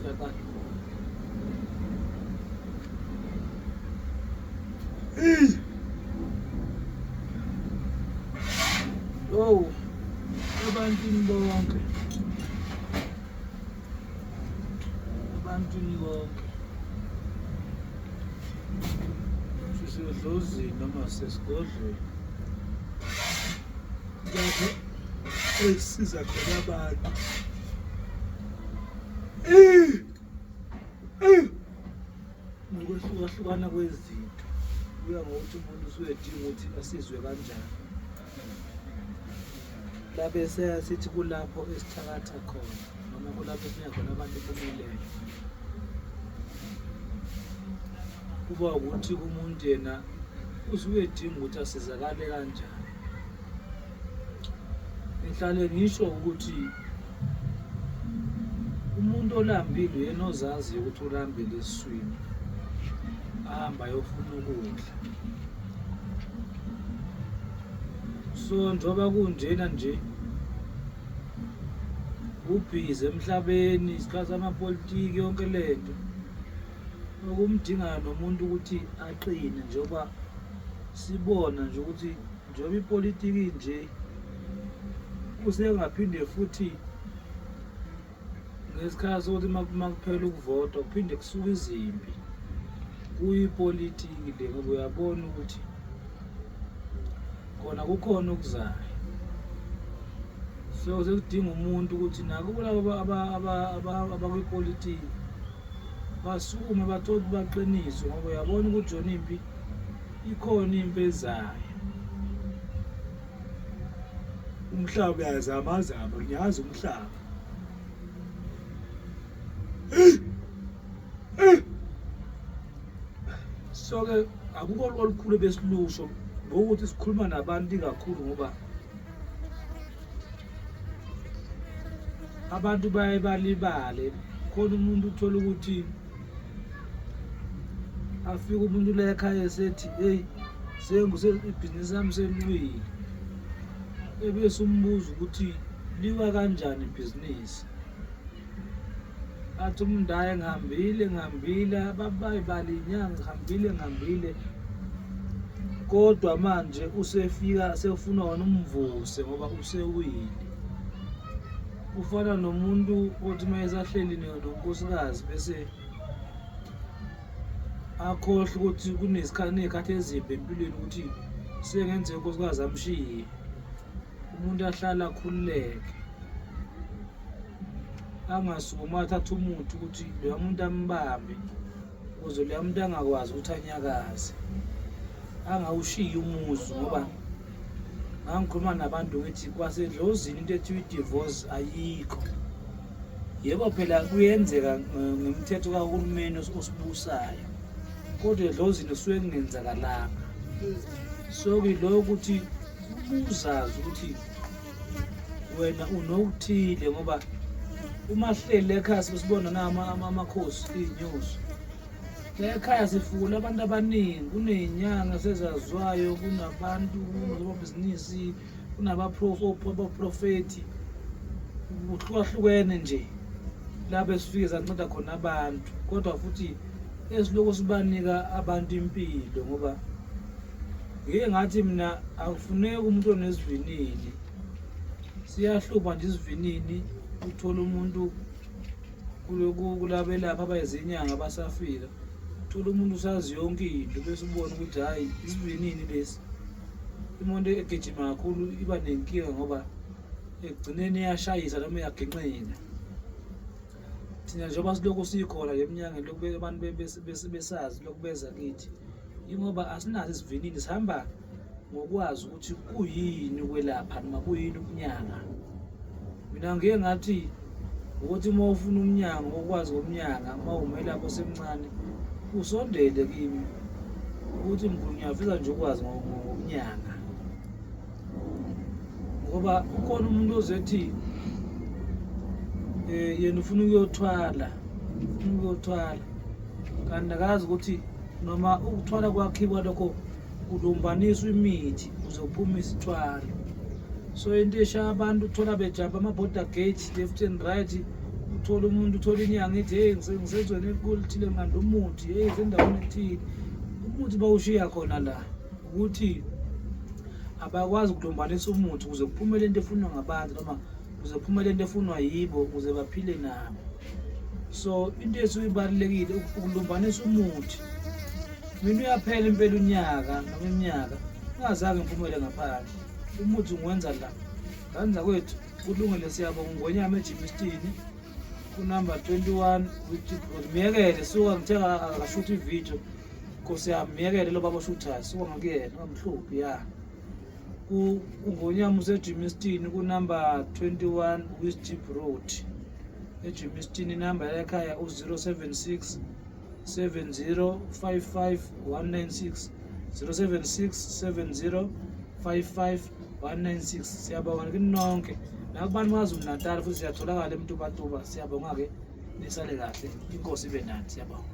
Siyaqala. Oh, ebantwini bonke. Ebantwini bonke. Sisedlozini noma sesigodlweni. Lapho esisiza khona abantu. Ngokwehlukahlukana kwezinto kuya ngokuthi umuntu usuke edinga ukuthi asizwe kanjani. Labe sithi kulapho esithakatha khona noma kulapho esinika khona abantu impumelelo. Kuba ukuthi umuntu yena usuke edinga ukuthi asizakale kanjani. Ngihlale ngisho ukuthi umuntu olambile uyena ozaziyo ukuthi ulambile esiswini, ahambe ayofuna ukudla. So njengoba kunjena nje kubhizi emhlabeni isikhathi samapolitiki yonke lento okumdingayo nomuntu ukuthi aqine njengoba sibona nje ukuthi njengoba ipolitiki nje kusengaphinde futhi ngesikhathi sokuthi uma kuphela ukuvota kuphinde kusuke izimpi kuyipolitiki le ngoba uyabona ukuthi khona kukhona okuzayo. So sekudinga umuntu ukuthi nakubo laba abakwipolitiki basukume bathole ukuthi baqiniswe ngoba uyabona ukuthi yona impi ikhona impi ezayo. Umhlaba uyazamazama, ngiyazi umhlaba. So-ke akukho olukhulu ebesilusho ngokuthi sikhuluma nabantu ikakhulu ngoba abantu baye balibale khona umuntu uthola ukuthi afike umuntu la ekhaya esethi heyi ibhizinisi lami seliwile ebese umbuza ukuthi liwa kanjani ibhizinisi athi umuntu hhayi ngihambile ngihambile ababayibala iy'nyanga ngihambile ngihambile kodwa manje usefika sefuna wona umvuse ngoba usewile Kufana nomuntu othi uma esahleli nonkosikazi bese akhohlwe ukuthi kunesikhathi ney'khathi ezimbi empilweni ukuthi sengenzeka unkosikazi amshiye. Umuntu ahlale akhululeke, angasukumi athathe umuthi ukuthi loya muntu ambambe ukuze loya muntu angakwazi ukuthi anyakaze, angawushiyi umuzi ngoba Ngangikhuluma nabantu ngithi kwasedlozini into ethiwa i-divorce ayikho. Yebo phela kuyenzeka ngemthetho kahulumeni osibusayo, kodwa edlozini kusuke kungenzakalanga. So kuloko ukuthi uzazi ukuthi wena unokuthile ngoba uma sihleli ekhaya sibona nama amakhosi iy'nyosi Ekhaya sifukula abantu abaningi, kuney'nyanga sezaziwayo, kunabantu, kunosomabhizinisi, kunabaprofethi, kuhlukahlukene nje lapho esifike sanceda khona abantu, kodwa futhi esilokhu sibanika abantu impilo ngoba ngike ngathi mina akufuneki umuntu onesivinini. Siyahlupha nje isivinini, uthole umuntu kulabelaphi abayizinyanga abasafika thola umuntu usazi yonke into bese ubona ukuthi hhayi isivinini lesi imoto egijima kakhulu iba nenkinga ngoba ekugcineni iyashayisa noma iyaginqika thina njengoba silokhu sikhona le mnyangeni lokhu abantu besazi lokhu beza kithi yingoba asinaso isivinini sihamba ngokwazi ukuthi kuyini ukwelapha noma kuyini ukunyanga mina ngike ngathi ukuthi uma ufuna umnyango okwazi ngomnyanga uma umelaphi osemncane usondele kimi ukuthi mkhulu ngiyafisa nje ukwazi ngokunyanga ngoba ukhona umuntu ozethi eh yena ufuna ukuyothwala ufuna ukuyothwala kanti akazi ukuthi noma ukuthwala kwakhiwa lokho kulumbaniswa imithi kuze kuphume isithwalo so into eshaya abantu uthola bejamba ama-border gate left and right. Uthola umuntu, uthola inyanga ithi, hey, ngisezweni elikhulu thile, ngilanda umuthi, hey, sendaweni ethile. Umuthi bawushiya khona la ukuthi abakwazi ukulumbanisa umuthi ukuze kuphume lento efunwa ngabantu noma ukuze kuphume lento efunwa yibo ukuze baphile nabo. So into esuke ibalulekile ukulumbanisa umuthi. Mina uyaphela impela unyaka noma iminyaka ungazange ngiphumele ngaphandle. Umuthi ngiwenza la. Ngane zakwethu, kulungile, siyabonga. Ngonyama eJimistini kunumber 21 Wichit Road. Myekele suka, ngithe akashutha ividiyo, nkosi yami, myekele lo baba oshuthayo, suka ngakuyena, ungamhluphi ya. Ungonyama useJimistini kunumber 21 Wistip Road eJimistini. Inamba yakhaya u-076 70 55 196, 076 70 55 196. Siyabonga kini nonke nakubantu baKwaZulu Natal, futhi siyatholakala eMtubatuba. Siyabonga-ke, nisale kahle, inkosi ibe nani. Siyabonga.